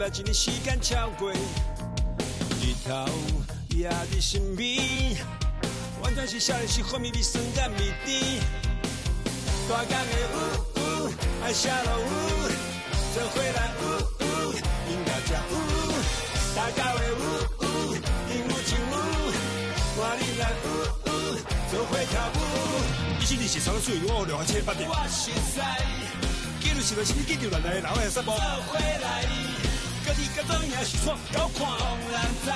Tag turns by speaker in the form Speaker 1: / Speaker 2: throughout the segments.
Speaker 1: 礼拜一年时间超过，日头也伫身边，完全是少年时好味味酸甲味甜。大江的呜呜，爱写落雨，做伙来呜呜，音乐才有。大家的呜呜，音有情有，我恁来呜呜，做伙跳舞。
Speaker 2: 一七二四三四五六七八点。
Speaker 1: 我实在，
Speaker 2: 记录是来是你记住来来，然后三步。
Speaker 1: 做伙来，
Speaker 2: 家己甲怎样是创高看。
Speaker 1: 当然知，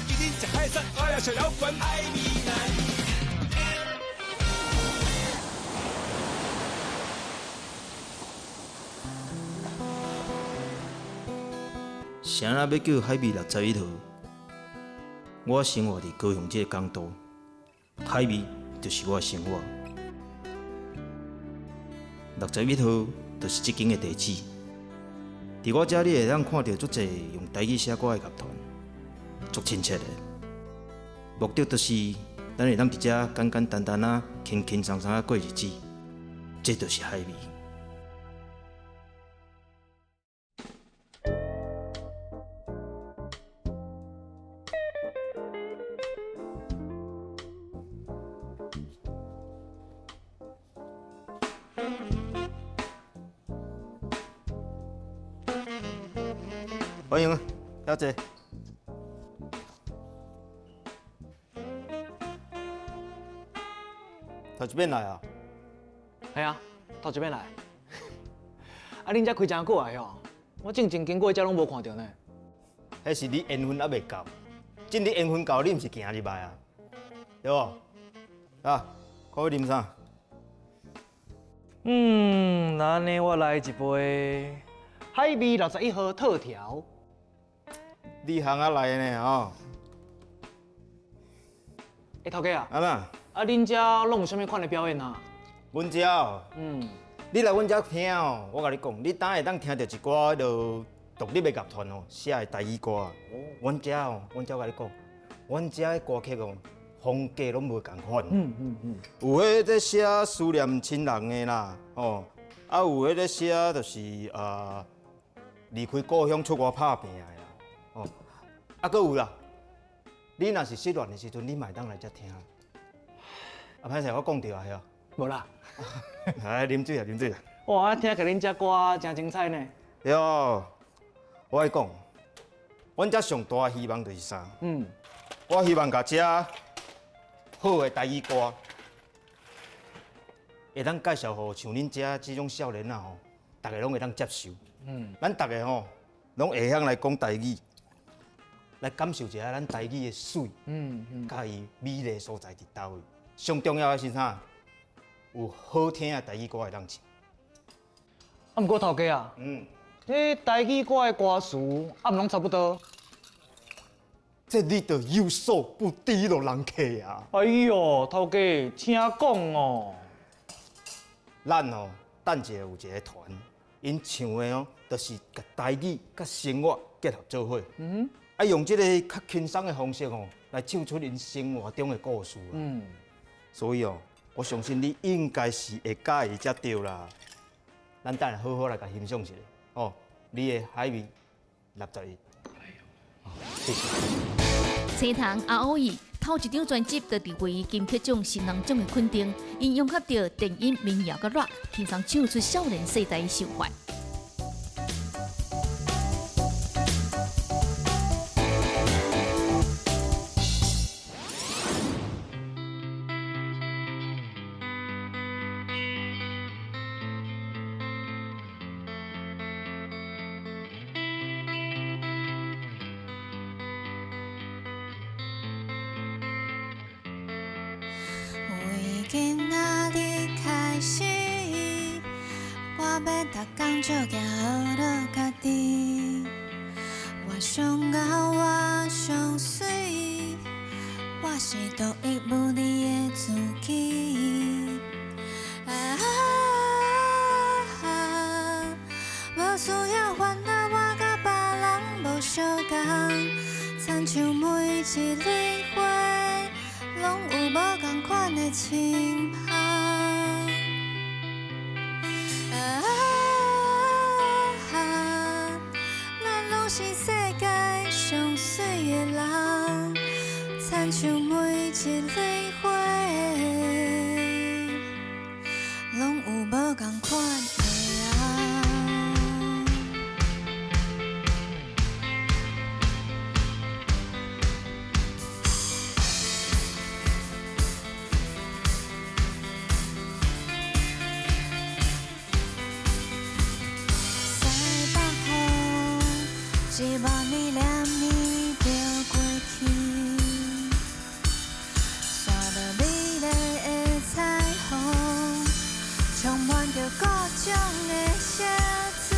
Speaker 2: 今日食海产，我也食摇滚。
Speaker 1: 爱未来。
Speaker 3: 啥人欲叫海味61号？我生活伫高雄这个港都，海味就是我的生活。61号就是这间的地址。伫我遮，你会当看著足济用台语写歌的乐团，足亲切的。目的就是咱会当伫遮简简单单仔、轻轻松松仔过日子，这就是海味。
Speaker 4: 欢迎啊，小姐。头一遍来啊？
Speaker 5: 系啊，头一摆来。啊，恁遮开诚久啊哟，我进前经过遮拢无看著呢。
Speaker 4: 彼是你缘分犹未到，真你缘分到，你毋是行入来啊？对无？啊，看欲啉啥？
Speaker 5: 嗯，那按呢我来一杯海味61号特调。
Speaker 4: 你行仔来的呢吼？
Speaker 5: 欸，头家啊，
Speaker 4: 啊哪？
Speaker 5: 啊，恁遮拢有啥物款的表演啊？
Speaker 4: 阮遮哦，你来阮遮听哦，我共你讲，你等会当听著一寡彼落独立的乐团哦写的台语歌。哦。阮遮哦，阮遮我共你讲，阮遮的歌曲哦，风格拢无仝款。有彼咧写思念亲人的啦，吼，啊有彼咧写就是啊离开故乡出外拍拚的啦，吼，啊阁有啦，你若是失恋的时阵，你嘛会当来遮听。啊，歹势，我讲著啊，晓。
Speaker 5: 无啦。
Speaker 4: 来，啉水啊，啉水啊。
Speaker 5: 哇，啊，听起来恁遮歌诚精彩呢。
Speaker 4: 对，我爱讲，阮遮上大的希望就是啥？我希望共遮好的台语歌，会当介绍予像恁遮这种少年仔吼，逐个拢会当接受。咱逐个吼，拢会晓来讲台语，来感受一下咱台语的媠，佮伊美丽所在伫佗位。上重要的是啥？有好听的台语歌会当唱。
Speaker 5: 啊，毋过头家啊，这台语歌的歌词啊，毋拢差不多？
Speaker 4: 这你就有所不知咯，人客啊！
Speaker 5: 哎哟，头家，请讲哦。
Speaker 4: 咱哦，等一下有一个团，𪜶唱的哦，就是共台语佮生活结合做伙。啊，用这个较轻松的方式哦，来唱出𪜶生活中的故事。所以哦，我相信你应该是会佮意才对啦。咱等下好好来共欣赏一下，哦，你的海味61。谢谢。
Speaker 6: 青藤阿欧伊头一张专辑就入围金曲奖新人奖的肯定，𪜶融合著电音、民谣佮 rock，轻松唱出少年世代的想法。
Speaker 7: 今仔日开始，我欲逐工照镜学著家己。我上𠢕，我上媠，我是独一无二的自己。啊，无需要烦恼，我佮别人无相仝，亲像每一蕊花，拢有无仝款的清香。啊，咱拢親像每一蕊花，攏有無仝款的啊。西北风，一万暝两暝就过去，刷落美丽的彩虹，充满着各种的色水。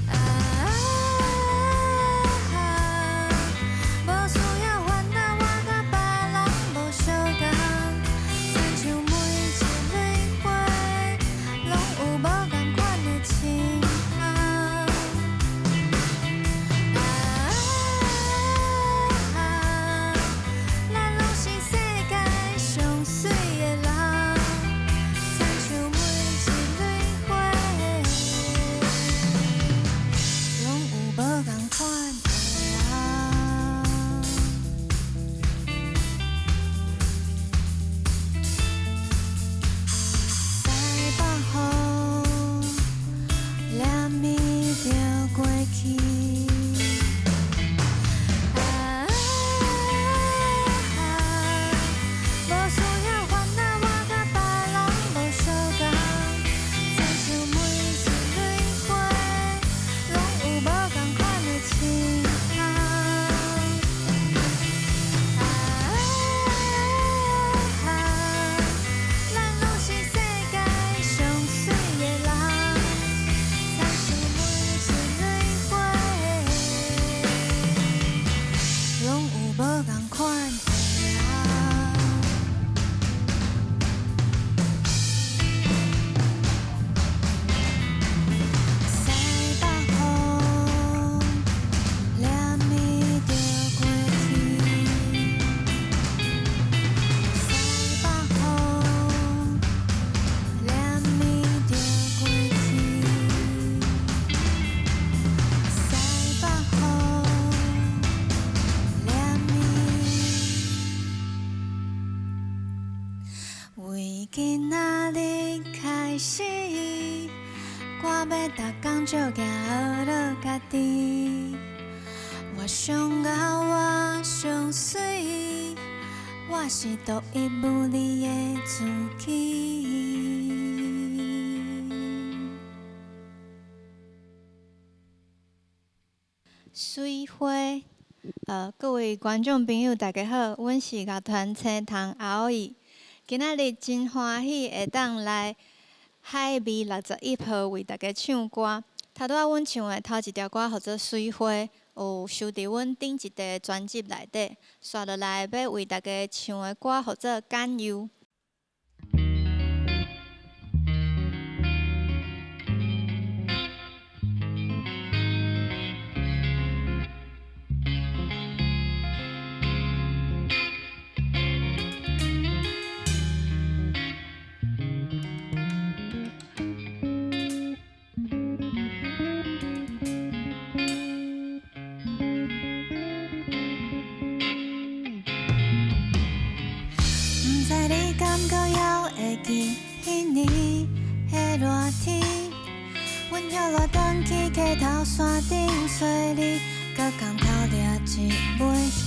Speaker 7: 啊，无需要烦恼，我佮别人无相仝，亲像每一蕊花，攏有无仝款的情香。啊，咱攏是世界上媠的人，亲像每一蕊花，攏有无仝款的啊。西北风，两暝就过去。啊，无需要烦恼，我佮别人无相仝，亲像每一蕊花，攏有无仝款的情香。啊，咱攏是世界上媠的人，亲像每一蕊花，攏有无仝款的啊。西北风，两暝就过去。西北风，两暝就过去。西北风，两暝。为今仔日开始，我欲逐工照镜学落家己。我上𠢕，我上媠，我是独一无二的自己。
Speaker 8: 水花，各位观众朋友，大家好，阮是乐团青桐阿乌伊。今仔日真欢喜会当来海味61号为大家唱歌。头拄仔阮唱的头一条歌号做《水花》，有收伫阮顶一块专辑内底。紲落来欲为大家唱的歌号做《甘油》。
Speaker 7: 不知你敢阁犹会记彼年的热天，阮歇热转去溪头山顶找你，阁仝偷掠一尾鱼。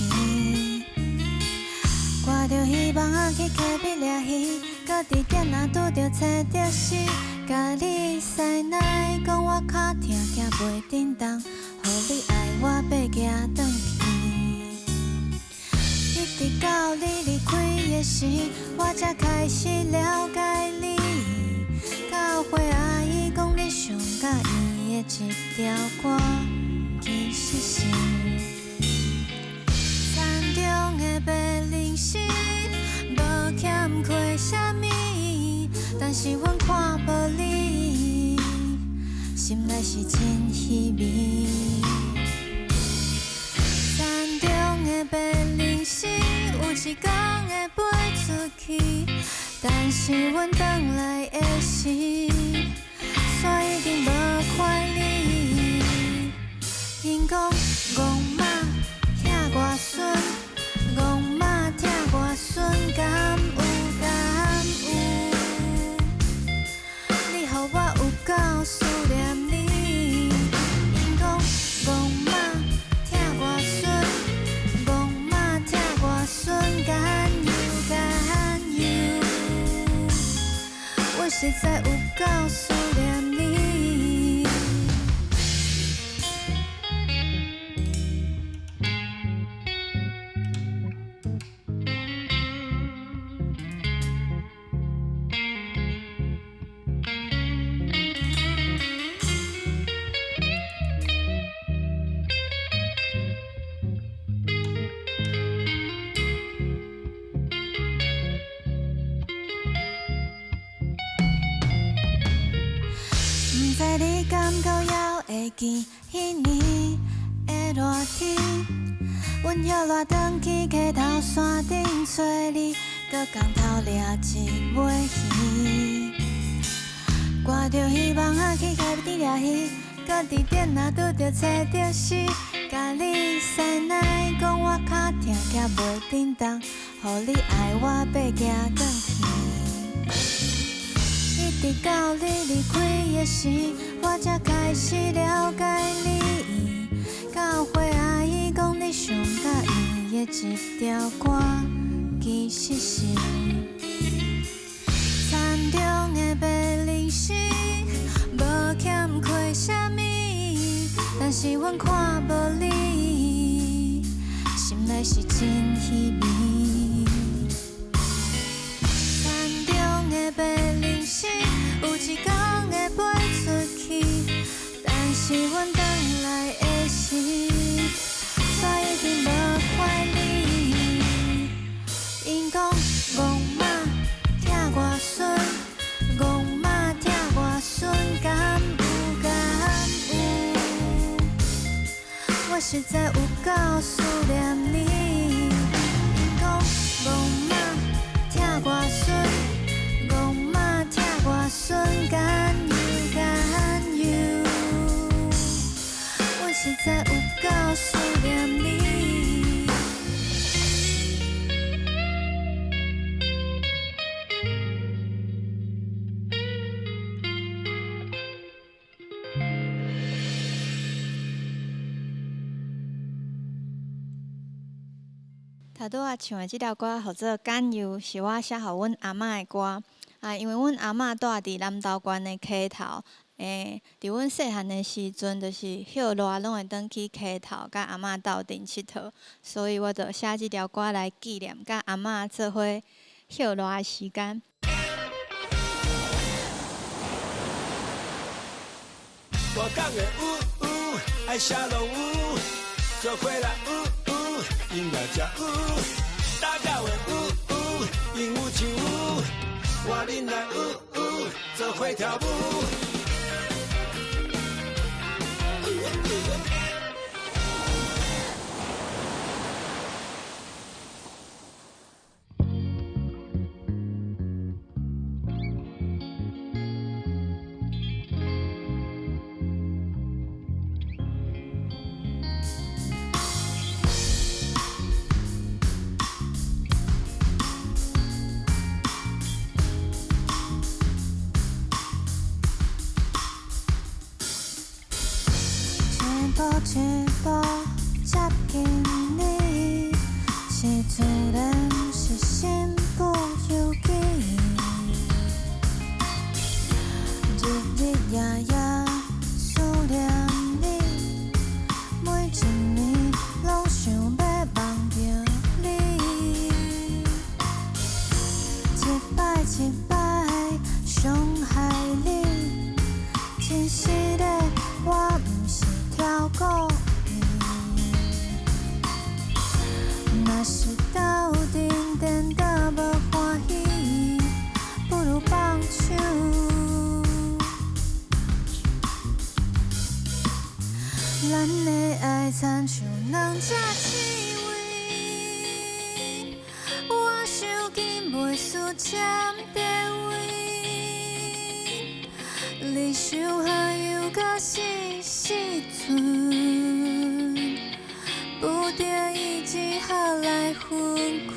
Speaker 7: 挂著希望仔去溪边掠鱼，阁伫店仔拄著找著死，共你师奶讲我跤疼，行袂振动，予你爱我爬行转去。一直到你离开的时，我才开始了解你。教会阿姨讲你上喜欢的一条歌，其实是田中的白灵丝，无欠缺啥物，但是阮看无你，心内是真稀微。田中的白灵丝，有一天会飞出去，但是阮转来的时，煞已经无看你。𪜶讲戆马孙，戆妈疼外孙，敢有敢有？你予我有够思念你。𪜶讲戆妈疼外孙，戆妈疼外孙，敢有敢有？我实在有够思念你。不知你敢阁犹会记彼年的热天，阮歇热转去溪头山顶找你，阁仝头掠一尾鱼。挂著希望仔去海边掠鱼，阁伫店仔拄著找著死，共你师奶讲我跤疼徛袂振动，予你爱我爬行转去。一直到你离开的时，我才开始了解你。教会阿姨讲你上佮意的一条歌，其实是田中的白灵丝，无欠亏啥物，但是阮看无你，心内是真稀微。田中的白灵丝，有一天会飞出去，但是阮转来的时，煞已经无看你。𪜶讲戆妈疼外孙，戆妈疼外孙，敢有敢有？我实在有够思念你。𪜶讲戆妈疼外孙，戆妈疼外孙，敢有敢有？我实在有够思念你。头拄仔唱的这条歌号做《敢有》，是我写予阮阿嬷的歌。啊，因为阮阿嬷住伫南投县的溪头，伫阮细汉的时阵，就是歇热拢会转去溪头，佮阿嬷斗阵𨑨迌，所以我就写这条歌来纪念佮阿嬷做伙歇热的时间。
Speaker 1: 我讲的有有，爱啥拢有，做伙来有有，音乐才有，大家话有有，音有唱有，我恁来有有，做伙跳舞。
Speaker 7: 一步一步接近你，是自然，是身不由己。日日夜夜思念你，每一暝拢想欲梦著你。一摆一摆伤害你，真实的我毋是超故意。若是斗阵颠倒无欢喜，不如放手。咱的爱亲像两只刺猬，我伤紧袂输占地位，你伤害又甲死死阵，不得已只好來分開。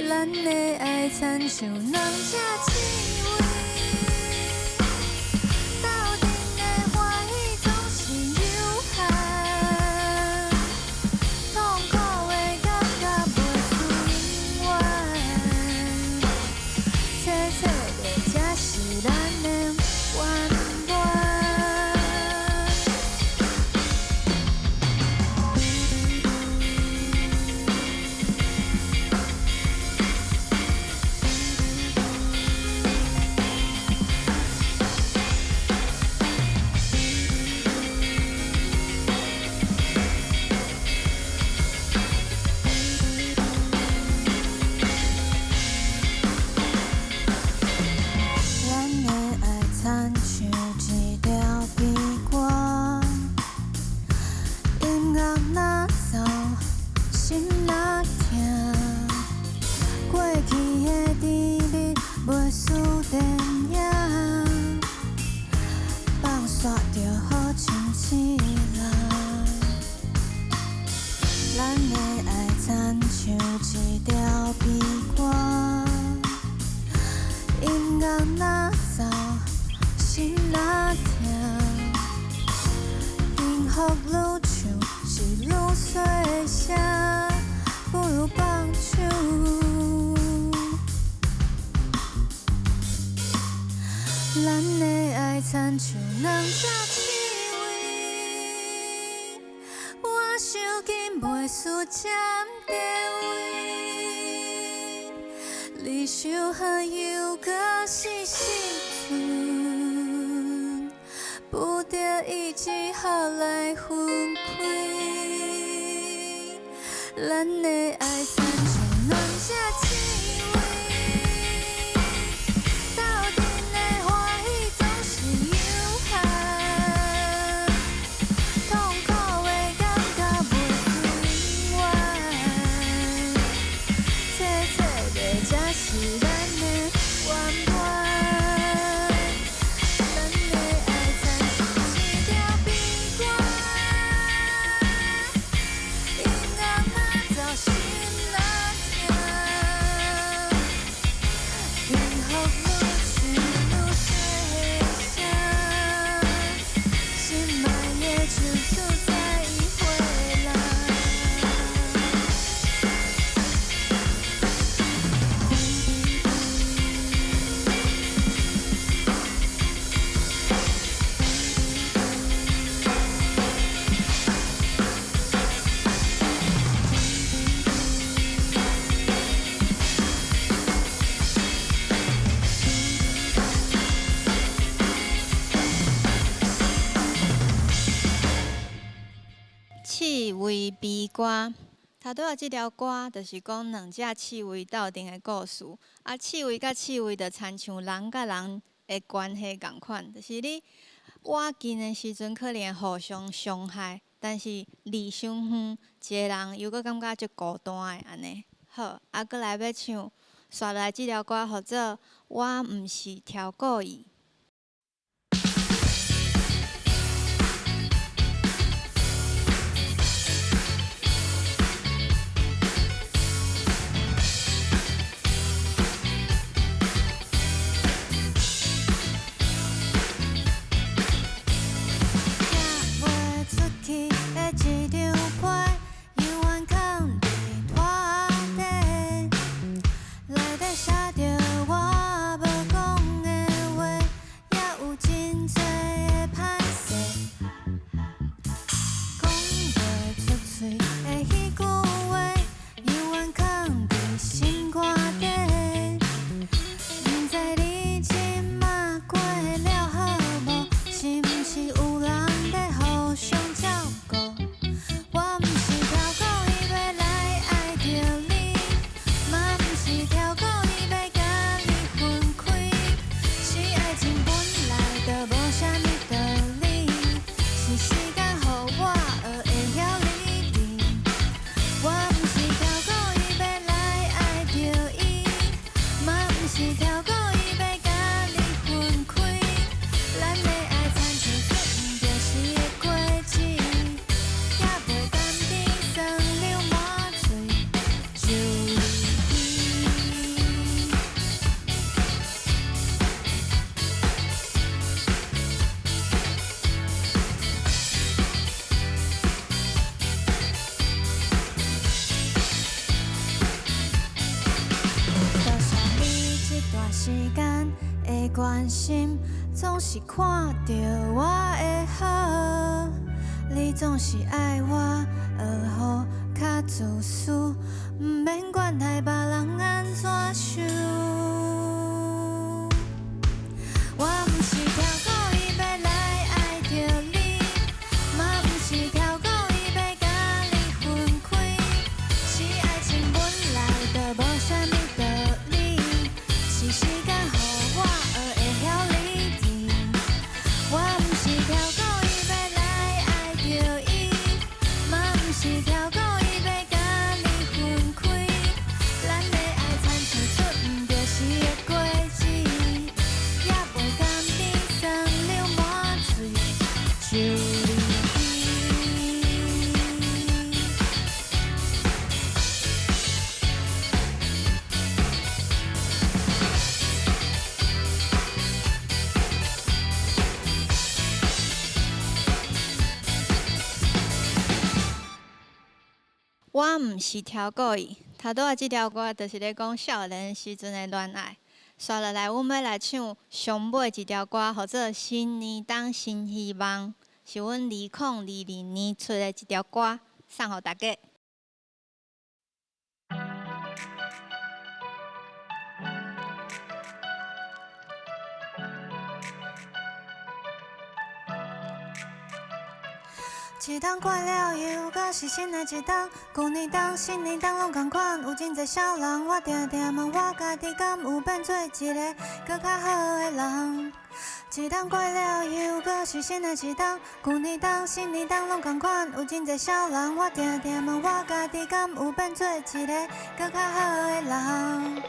Speaker 7: 咱的愛親像兩隻刺蝟，鬥陣的歡喜總是有限，痛苦的感覺袂輸永遠。凄凄的才是咱的圓滿。咱的愛親像一條悲歌，音樂若走，心若疼，過去的甜蜜袂輸電影，放煞就好像一人。咱的愛親像一條悲歌。音樂若走，心若疼，幸福愈唱是愈細聲，不如放手。咱的愛親像兩隻刺蝟，我傷緊袂輸占地位。你傷痕又閣是时陣，不得已只好來分開。咱的愛親像兩隻刺蝟，鬥陣的歡喜總是有限，痛苦的感覺袂輸永遠。凄凄的才是咱的圓滿。咱的愛親像一條悲歌，音樂若走，心若疼，幸福愈唱愈細聲，心愛的像厝在回來。刺蝟悲歌，頭拄仔這條歌就是講兩隻刺蝟鬥陣的故事。啊，刺蝟佮刺蝟就親像人佮人的關係仝款，就是你倚近的時陣可能會互相傷害，但是離傷遠，一個人又閣感覺足孤單的按呢。好，啊，閣來欲唱，紲落來這條歌號做《我毋是超故意》。寄袂出去的一張批，猶原囥佇桌底，內底寫著我無講的話。时間的關心，總是看著我的好。你總是愛我學予較自私，毋免管待別人按怎想。我毋是超故意欲來愛著你，嘛毋是超故意欲共你分開，是愛情本來就無啥物道理，是時間予我學會曉離甜。我毋是超故意欲來愛著伊，嘛毋是超故意欲共你分開，咱的愛親像出毋著時的果子，也袂甘甜，酸流滿喙就離去。我毋是超故意，頭拄仔這條歌就是咧講少年時陣的戀愛。紲落來，阮欲來唱上尾一條歌，號做《新年冬新希望》，是阮2022年出的一條歌，送予大家。一冬過了，又閣是新的一冬。舊年冬、新年冬攏仝款，有真濟痟人。我定定問我家己，敢有變做一个閣較好的人？一冬過了，又閣是新的一冬。舊年冬、新年冬攏仝款，有真濟痟人。我定定問我家己，敢有變做一个閣較好的人？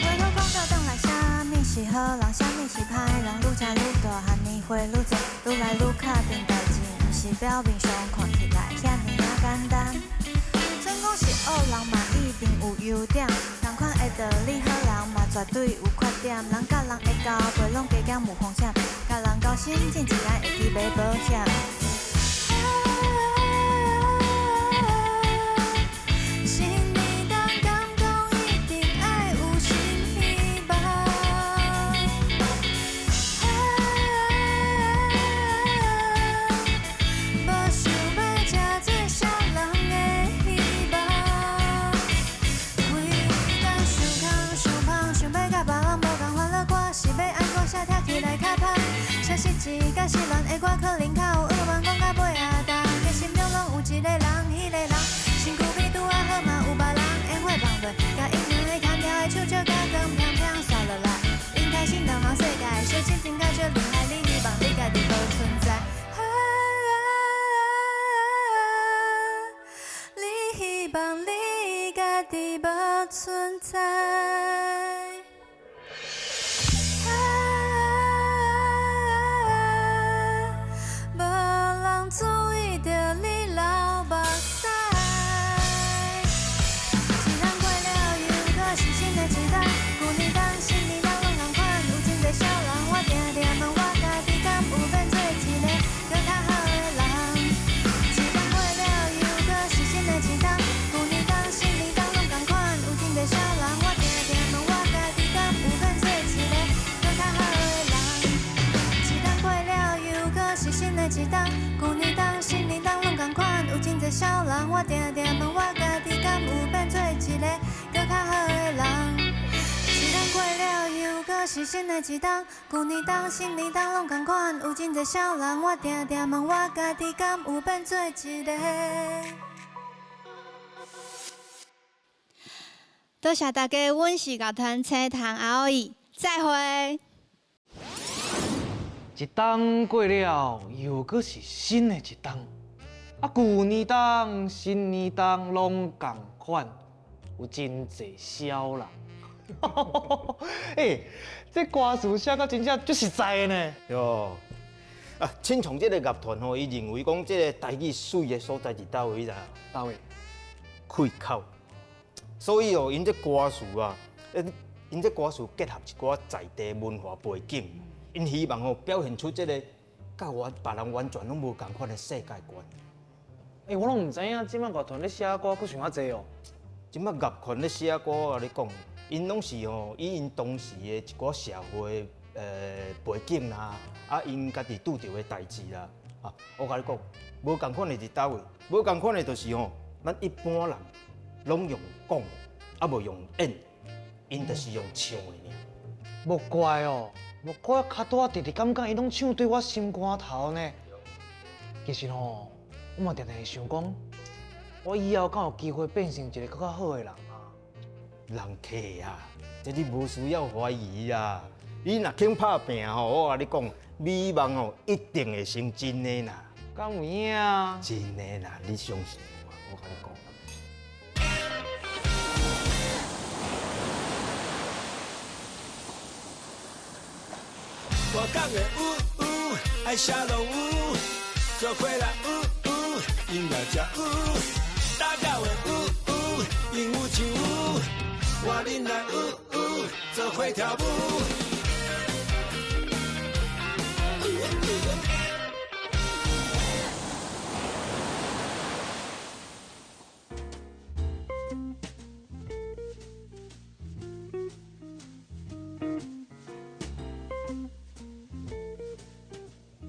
Speaker 7: 話閣講到轉來，啥物是好人，啥物是歹人？愈食愈大漢，年歲愈濟，愈來愈敲定代誌，毋是表面上看起來遐爾仔簡單。準講是惡人嘛，一定有優點，仝款的道理，好人嘛絕對有缺點。人佮人的交配攏加減有風險，共人交心，真自然會記買保險。新年冬敢講一定愛有新希望？無想欲成做啥人的希望。規工想空想芳，想欲佮別人無仝煩惱，我是欲按怎寫聽起來較歹？寫實一甲失戀的我可能較有渴望，講到尾啊，逐个心中攏有一個人，彼個人身軀比拄仔好嘛有別人，煙火放落，共𪜶兩个牽條的手笑甲光飄飄，煞落來，𪜶開心人人世界，小親情較少厲害，你希望你家己無存在。你希望你家己無存在。無人注意著你流目屎。一冬過了，又閣是新的一冬。舊年冬、新年冬攏仝款，有真濟痟人。我定定問我家己，敢有變做一個閣較好的人？一冬過了，又閣是新的一冬。舊年冬、新年冬攏仝款，有真濟痟人。我定定問我家己，敢有變做一個閣較好的人？一冬過了，又閣是新的一冬。舊年冬、新年冬攏仝款，有真濟痟人。我定定問我家己，敢有變做一個閣較好的人？一冬過了，又閣是新的一冬。舊年冬、新年冬攏仝款，有真濟痟人。我定定問我家己，敢有變做一個？多謝大家，阮是樂團青藤阿蕅，再會。
Speaker 5: 一冬過了，又閣是新的一冬。啊，舊年冬、新年冬攏仝款，有真濟痟人。欸，這歌詞寫甲真正足實在的呢。
Speaker 4: 對。啊，新创這个乐团吼，伊认为讲这个台语媠的所在伫佗位，你知影？
Speaker 5: 佗位？
Speaker 4: 开口。所以哦，𪜶这歌词啊，𪜶这歌词结合一寡在地文化背景，𪜶希望吼表现出这个佮完别人完全拢无仝款的世界观。
Speaker 5: 欸，我拢毋知影，这摆乐团咧写歌，阁想遐济哦。
Speaker 4: 这摆乐团咧写歌，我共你讲，𪜶拢是吼以𪜶当时的一寡社会背景啦，啊，𪜶家己拄著的代志啦，啊，我共你讲，无仝款的伫佗位？无仝款的就是吼，咱一般人拢用讲，啊无用演，𪜶就是用唱的尔。
Speaker 5: 无怪哦，无怪较拄仔直直感觉伊拢唱对我心肝头呢。其实吼，我嘛定定会想讲，我以后敢有机会变成一个阁较好的人啊？
Speaker 4: 人客啊，这你无需要怀疑啦。你若肯拍拚吼，我共你讲，美梦吼一定会成真的啦。
Speaker 5: 敢有影啊？
Speaker 4: 真的啦，你相信我，我共你讲。
Speaker 1: 我讲的有有，爱啥拢有，做伙来有有，音乐才有，大家的有有，应有尽有，我恁来有有，做伙跳舞。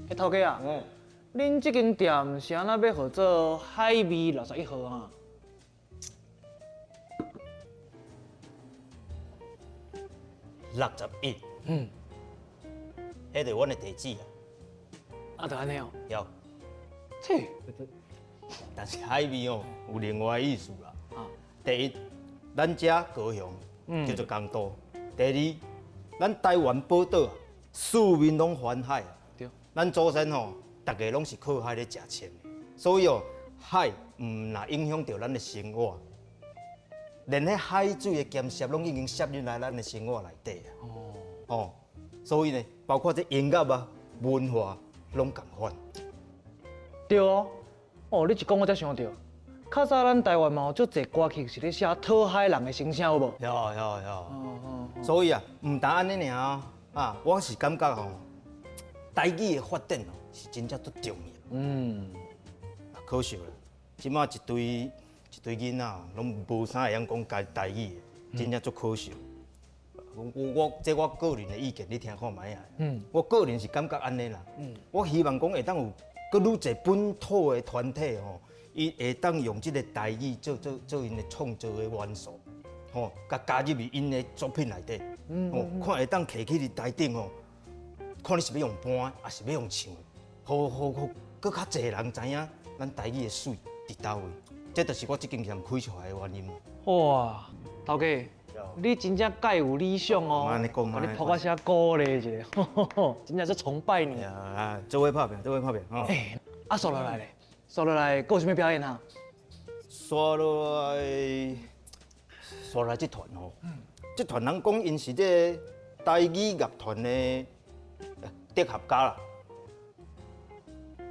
Speaker 5: 欸，头家啊，恁这间店是按怎欲号做海味61号啊？
Speaker 4: 61，彼就是阮的地址啊。
Speaker 5: 啊，就按呢哦。
Speaker 4: 对。
Speaker 5: 切。
Speaker 4: 但是海味哦，有另外的意思啦。第一，咱遮高雄叫做江都。第二，咱台湾宝岛啊，四面拢环海啊。咱祖先吼，逐家拢是靠海咧食穿的，所以哦，海毋若影响著咱的生活，连彼海水的咸涩拢已经摄入来咱的生活内底啊。哦，所以呢，包括这音乐啊、文化拢仝款。
Speaker 5: 对哦，哦，你一讲我才想著，较早咱台湾嘛有足济歌曲是咧写讨海人的心声，有无？
Speaker 4: 有有有。所以啊，毋但按呢尔啊，我是感觉吼，台语的发展哦，是真正足重要。可惜啦，这马一堆一堆囡仔拢无啥会晓讲台台语的，真正足可惜。我这我个人的意见，你听看觅啊。我个人是感觉按呢啦。我希望讲会当有阁愈济本土的团体吼，伊会当用这个台语做做做𪜶的创作的元素，吼，共加入去𪜶的作品内底。哦，看会当提起伫台顶吼。看你是欲用搬，抑是欲用唱的，予予予，阁较济人知影咱台语的媠伫佗位，这就是我这间店开出来的原因。
Speaker 5: 哇，头家，你真正盖有理想哦！
Speaker 4: 按呢讲，
Speaker 5: 共你拍声鼓励一下，真正足崇拜你。
Speaker 4: 啊，做伙拍拚，做伙拍拚吼。
Speaker 5: 欸，啊，煞落来咧，煞落来，阁有啥物表演啊？
Speaker 4: 煞落来，煞落来这团吼，这团人讲𪜶是这个台语乐团的哲学家啦，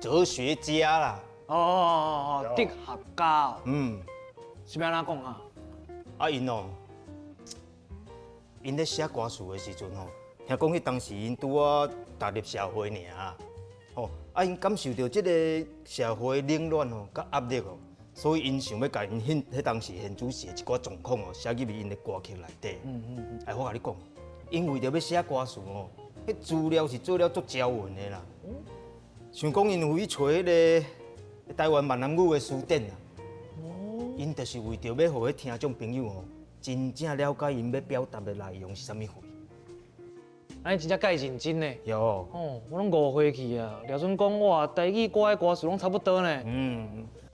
Speaker 4: 哲学家啦。
Speaker 5: 哦哦哦，哲学家哦。是欲按怎讲啊？
Speaker 4: 啊，𪜶哦，𪜶咧写歌词的时阵吼，听讲彼当时𪜶拄仔踏入社会尔，吼，啊，𪜶感受著这个社会冷暖吼，佮压力哦，所以𪜶想欲共𪜶彼彼当时现主时的一寡状况哦，写入去𪜶的歌曲内底。哎，我共你讲，𪜶为著欲写歌词哦，彼资料是做了足招魂的啦。想讲𪜶有去揣彼个台湾闽南语的词典啦。𪜶就是为著欲予彼听众朋友吼，真正了解𪜶欲表达的内容是啥物货。
Speaker 5: 按呢真正盖认真呢。
Speaker 4: 有。
Speaker 5: 哦，我拢误会去啊！廖准讲哇，台语歌的歌词拢差不多呢。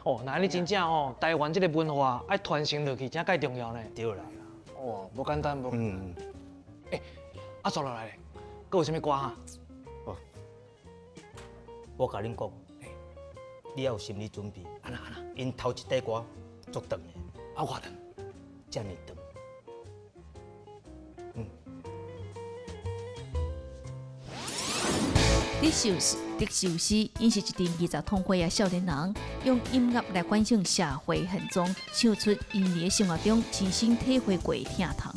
Speaker 5: 哦，那按呢真正吼，台湾这个文化爱传承落去，真盖重要呢。
Speaker 4: 对啦。
Speaker 5: 哇，无简单，无简单。欸，啊，煞落来咧，阁有啥物歌哈？
Speaker 4: 哦，我共恁讲，你要有心理准备。
Speaker 5: 按怎按怎？𪜶
Speaker 4: 头一块歌足长的。
Speaker 5: 啊，偌长？
Speaker 4: 遮尔长。
Speaker 6: 你就是。德壽司，𪜶是一陣20通歲的少年人，用音樂來反省社會現狀，唱出𪜶佇生活中親身體會過的疼痛。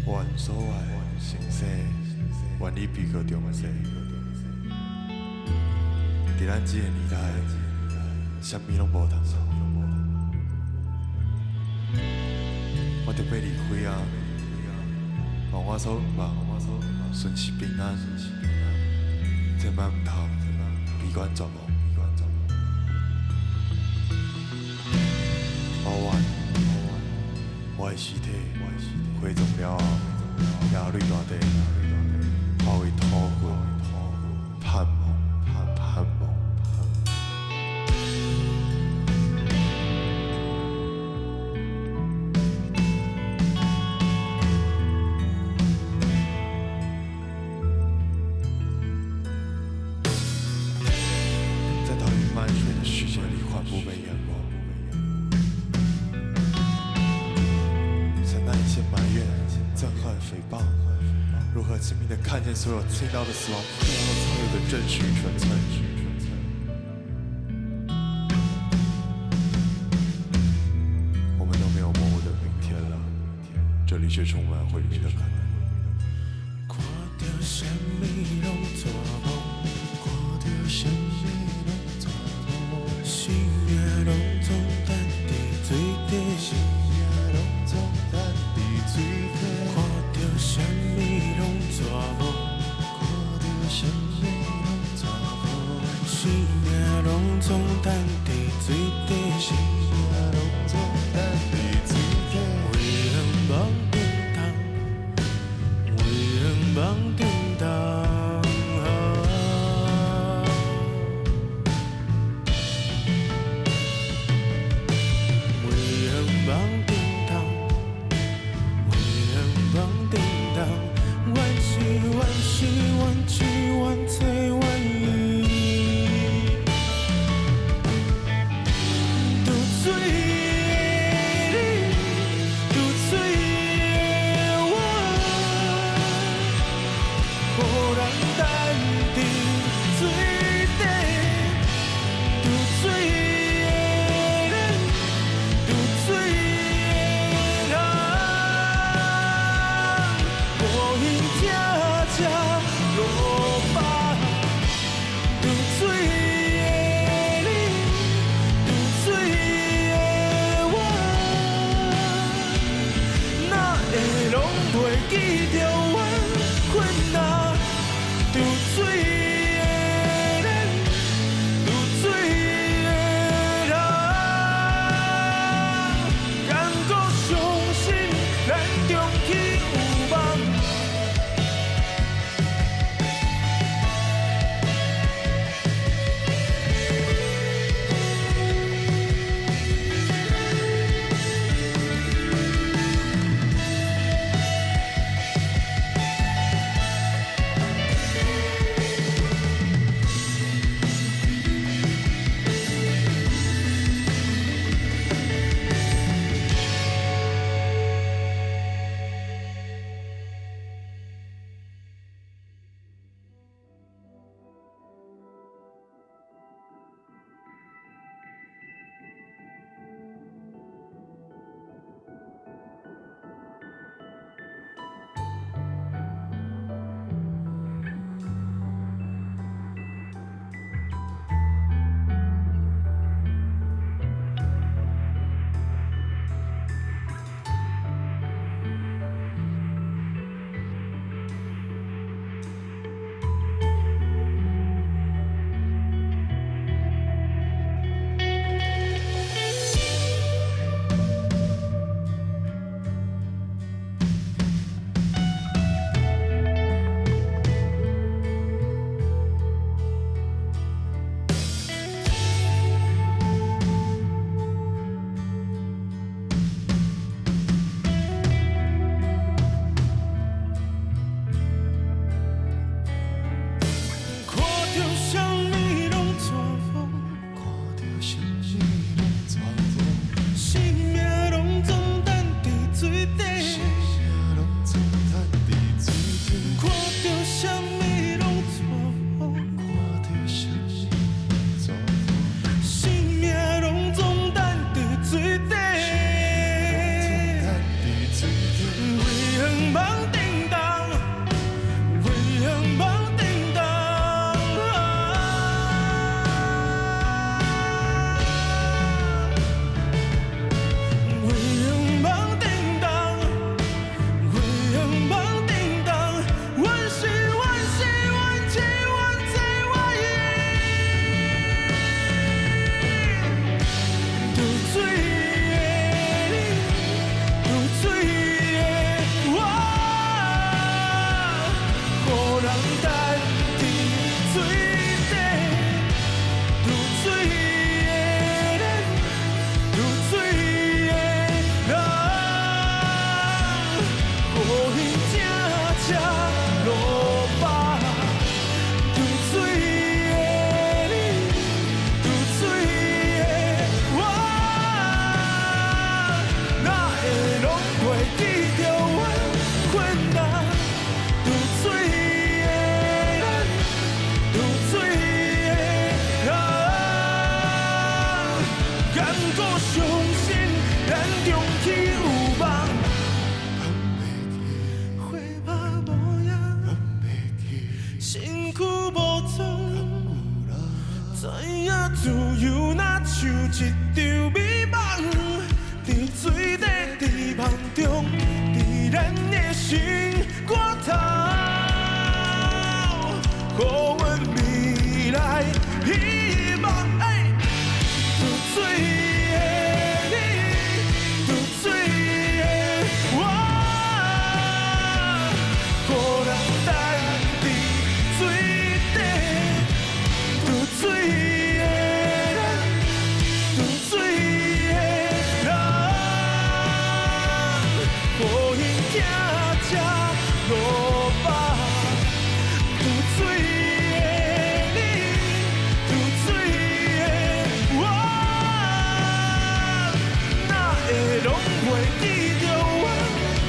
Speaker 9: 願所愛城市，願你悲歌中的世。佇咱這个年代，啥物攏無通做。我著欲離開啊！願我所望，順時平安，千萬毋通悲觀絕望。我願我的屍體火葬了後，耶淚大地，化為土灰，盼望，盼望。在大雨漫水的世界裡，緩步被淹沒。承擔一些埋怨、憎恨、誹謗，如何親密地看見所有聽到的死亡背後藏有的真實與純粹？我們都沒有模糊的明天了，這裡卻充滿毀滅的可能。
Speaker 1: 看著啥物攏做夢，看著啥物攏做夢，生命攏總等佇水底，生命攏總等佇水底。看著啥物攏做夢，看著啥物攏做夢，生命攏總等佇水底，生命攏總等佇水底。為願望叮當，為願望叮當。為願望叮當，為願望叮當，願是願是願痴願找願意，拄找身躯无装，知影自由若像一场美梦，伫水底，伫梦中，伫咱的心肝头，予阮未来希望。沬水的你，沬水的我，予人等伫水底，沬水的咱，沬水的人，予因疼才落腹。沬水的你，沬水的我，哪会拢袂记著缘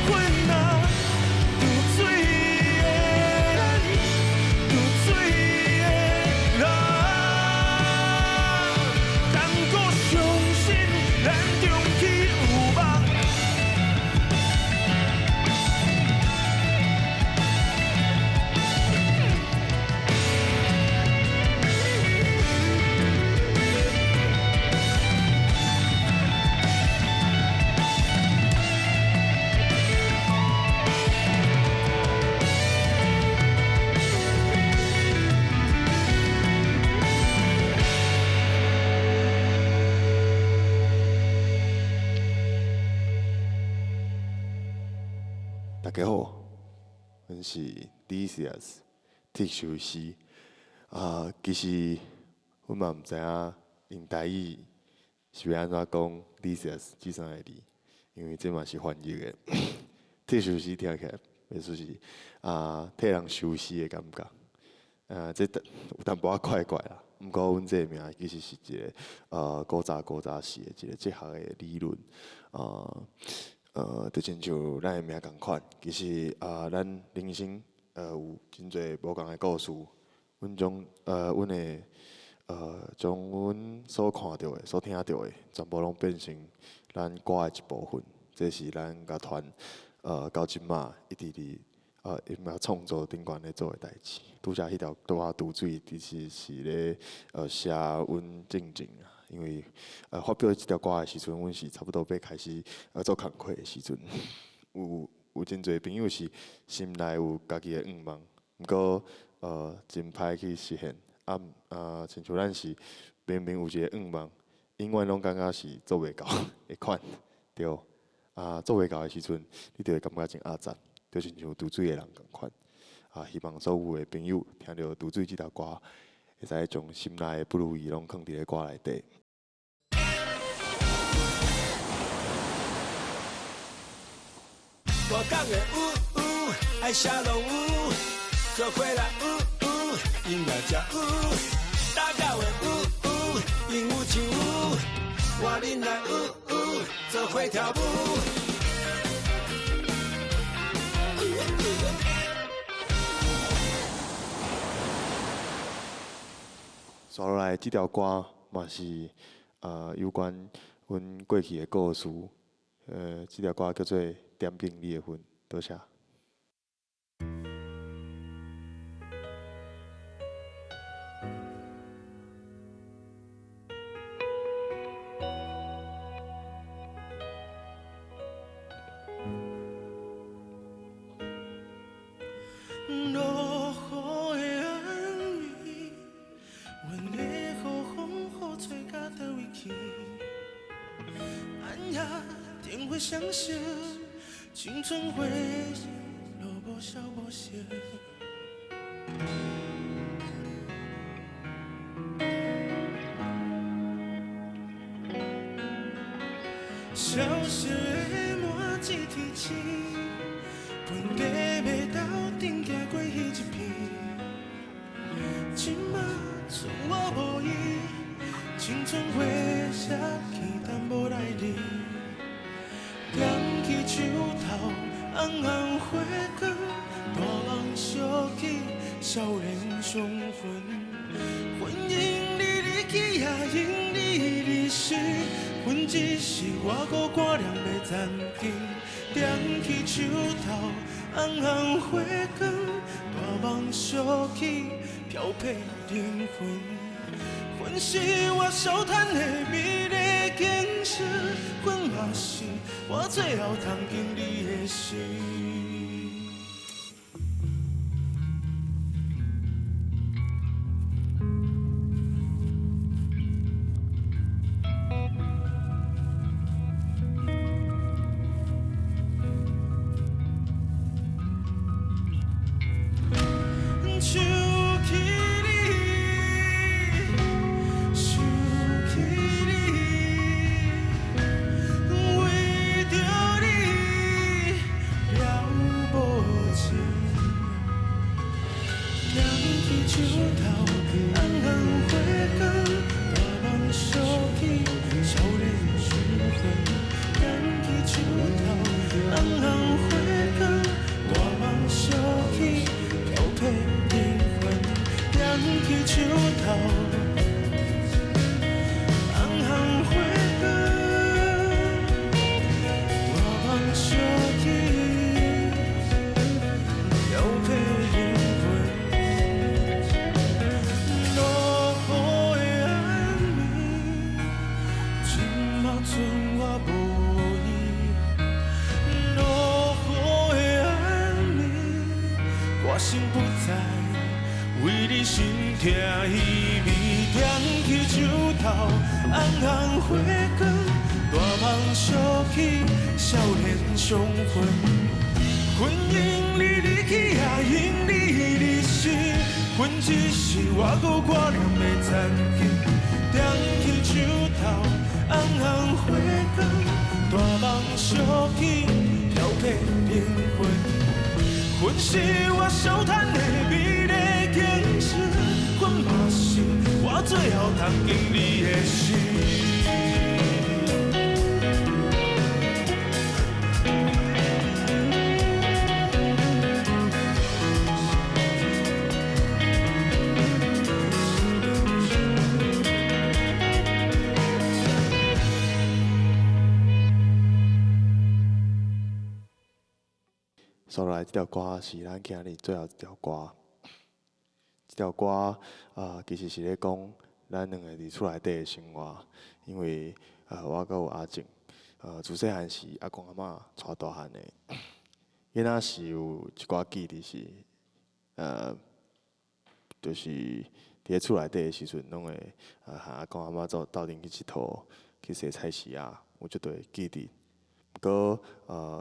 Speaker 1: 分啊？沬水的咱，沬水的人，但阁相信咱长期有梦。
Speaker 9: 大家好，阮是 Lisias 铁寿司。啊，其實阮嘛毋知影用台語是欲按怎講 Lisias 這三个字，因為這嘛是翻譯的。鐵壽司聽起來，意思是啊，替人收屍的感覺。啊，這有淡薄仔怪怪啦。毋過阮這個名其實是一個古早時的一個哲學的理論。啊，就親像咱的名仝款，其實啊，咱人生有真濟無仝的故事。阮將阮會將阮所看著的、所聽著的，全部攏變成咱歌的一部分。這是咱樂團到這馬一直佇音樂創作頂懸咧做的代誌。拄才彼條歌《沬水》其實是咧寫阮進前啊，因為發表這條歌的時陣，阮是差不多欲開始做工課的時陣，有真濟朋友是心內有家己的願望，毋過真歹去實現。啊啊，親像咱是明明有一個願望，永遠攏感覺是做袂到的款，對。啊，做袂到的時陣，你就會感覺真壓榨，就親像沬水的人仝款。啊，希望所有的朋友聽著沬水這條歌，會使將心內的不如意攏囥佇咧歌內底。
Speaker 1: 大港的有有，愛啥攏有，做伙來有有，音樂才有。打狗的有有，應有盡有，換恁來有有，做伙跳舞。
Speaker 9: 接落來這條歌嘛是有關阮過去的故事。這條歌叫做《點進你的魂》，多謝。
Speaker 1: 落雨的暗暝，阮的雨风雨吹到佗位去？暗夜灯火相惜，青春花落无消无息。消失的满纸天星，盆地袂斗阵行过彼一片，这马剩我无依，青春花谢去，等无来日。踮起树头，红红花光，大梦相起，少年伤魂。魂因你离去，也因你离世，魂只是我孤单念的残景。踮起树头，红红花光，大梦梦相起，飘泊灵魂。阮是我烧炭的美丽景色，阮嘛是我最后通见你的时。想起你，想起你，为著你了无情。踮起手头，红红花光，大梦相起，少年相魂。踮起手头，红红花光，大梦相起，飘泊灵魂。踮起手头，红红花光，大梦相起，飘泊灵魂。落雨的暗暝，这马剩我无依。落雨的暗暝，歌声不再为你心痛稀微。踮起手头，红红花光，大梦相起，少年相魂。阮因你离去，也因你离世，阮只是我阁挂念的残景。踮起手头，红红花光，大梦相起，飘泊灵魂。阮是我烧炭的美丽景色，阮嘛是我最后通见你的时。
Speaker 9: 接落来这条歌是咱今日最后一条歌。这条歌啊，其实是咧讲咱两个伫厝内底的生活。因为我阁有阿静，自细汉时阿公阿嬷带大汉的。囡仔时有一寡记忆是，就是伫咧厝内底的时阵，拢会和阿公阿嬷做斗阵去𨑨迌，去踅菜市仔，有足济记忆。毋过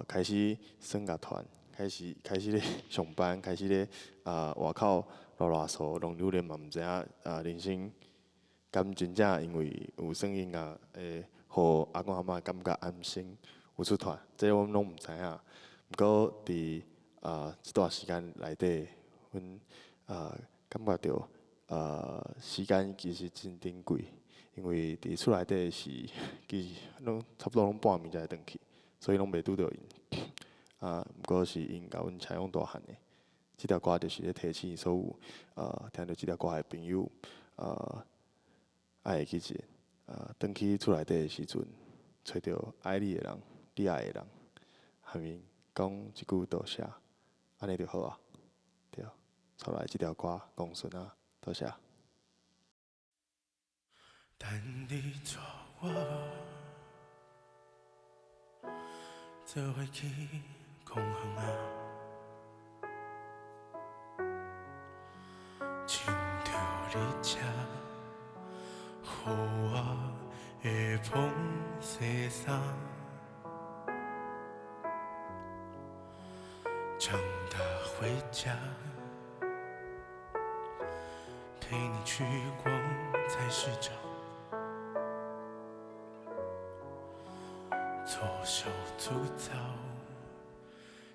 Speaker 9: 开始耍乐团，开始咧上班，开始咧外口啰啰嗦，拢榴莲嘛毋知影人生敢真正因为有耍音乐会予阿公阿嬷感觉安心有出团，这阮拢毋知影。毋过伫这段时间内底，阮感觉著时间其实真珍贵，因为伫厝内底是其实拢差不多拢半暝才会转去，所以拢袂拄著𪜶。毋过是𪜶共阮采养大汉的。这条歌就是咧提醒所有听著这条歌的朋友，爱会记一下，转去厝内底的时阵，揣著爱你的人，你爱的人，含𪜶讲一句多谢，按呢就好啊。对，接落来这条歌，公孙啊，多谢。
Speaker 1: 等你带我做伙去公园啊，穿著你车，予我的膨西衫，长大回家，陪你去逛菜市场，左手足澡，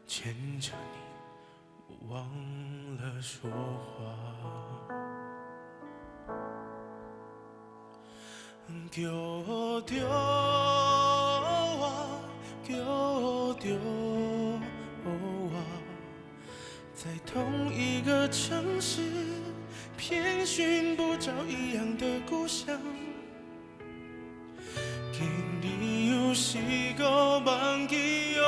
Speaker 1: 牵着你，我忘了说话。叫著我，叫著我，在同一个城市，偏寻不着一样的故乡。今日又是个忘记哦，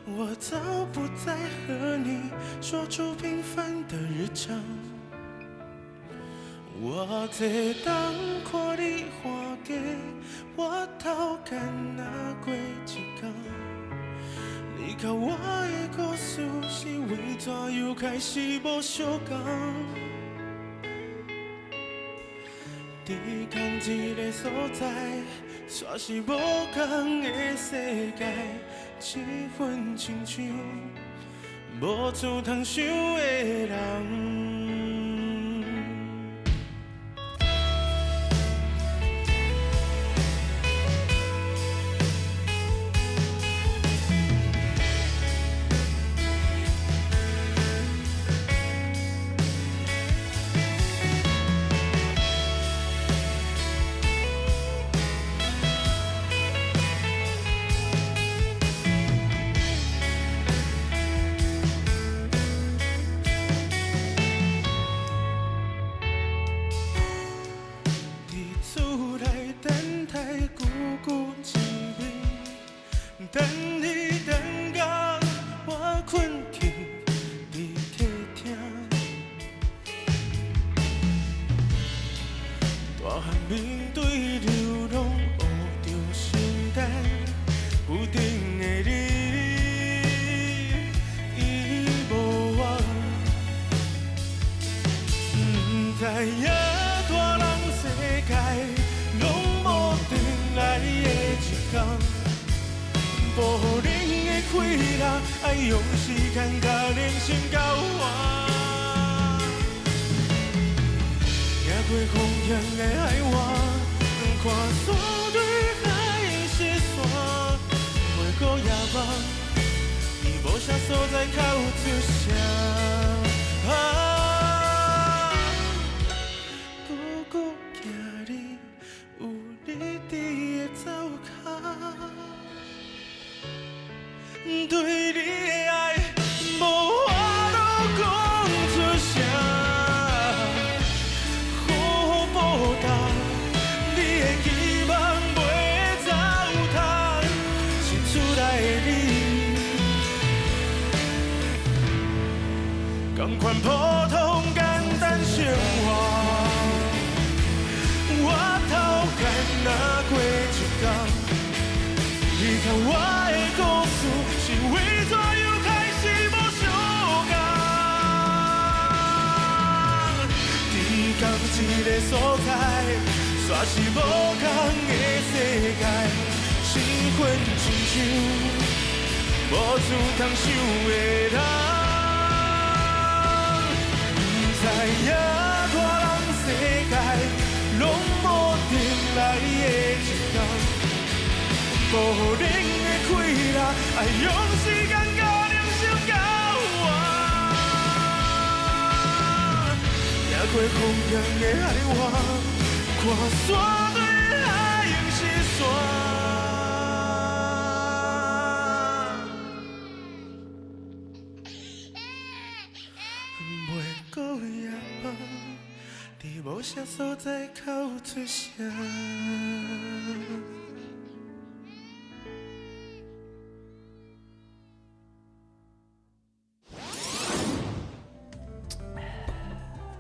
Speaker 1: 我我早不再和你說出平凡的日常。我這當看你看過，我頭敢若過一工。你佮我的故事是為怎又開始無相仝？佇仝一个所在，煞是無仝的世界，氣氛親像無厝通想的人。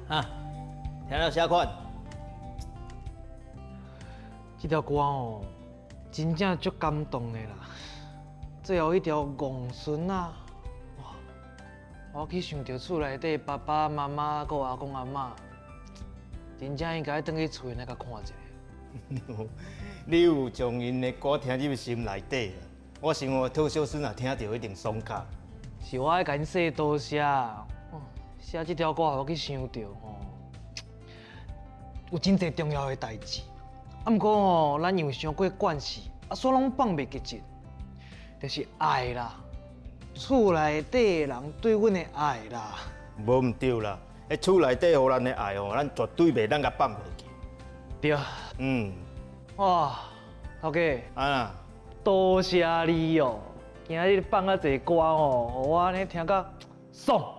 Speaker 4: 啊，聽了啥款？
Speaker 5: 這條歌哦，真正足感動的啦。最後彼條戇孫啊，哇！我去想著厝內底爸爸媽媽、閣阿公阿嬤，真正應該轉去厝內共看一下。
Speaker 4: 你有將𪜶的歌聽入心內底啦。我想我吐小孫若聽著一定爽卡。
Speaker 5: 是我愛共𪜶說多謝。寫這條歌，予我去想著吼，有真濟重要的代誌。啊，毋過吼，咱因為傷過慣勢，啊，煞攏放袂記得，就是愛啦，厝內底的人對阮的愛啦。
Speaker 4: 無毋對啦，彼厝內底予咱的愛吼，咱絕對袂當共放袂記。
Speaker 5: 對。
Speaker 4: 嗯。
Speaker 5: 哇，頭家。
Speaker 4: 啊。
Speaker 5: 多謝你哦，今日放遮濟歌吼，予我按呢聽甲爽。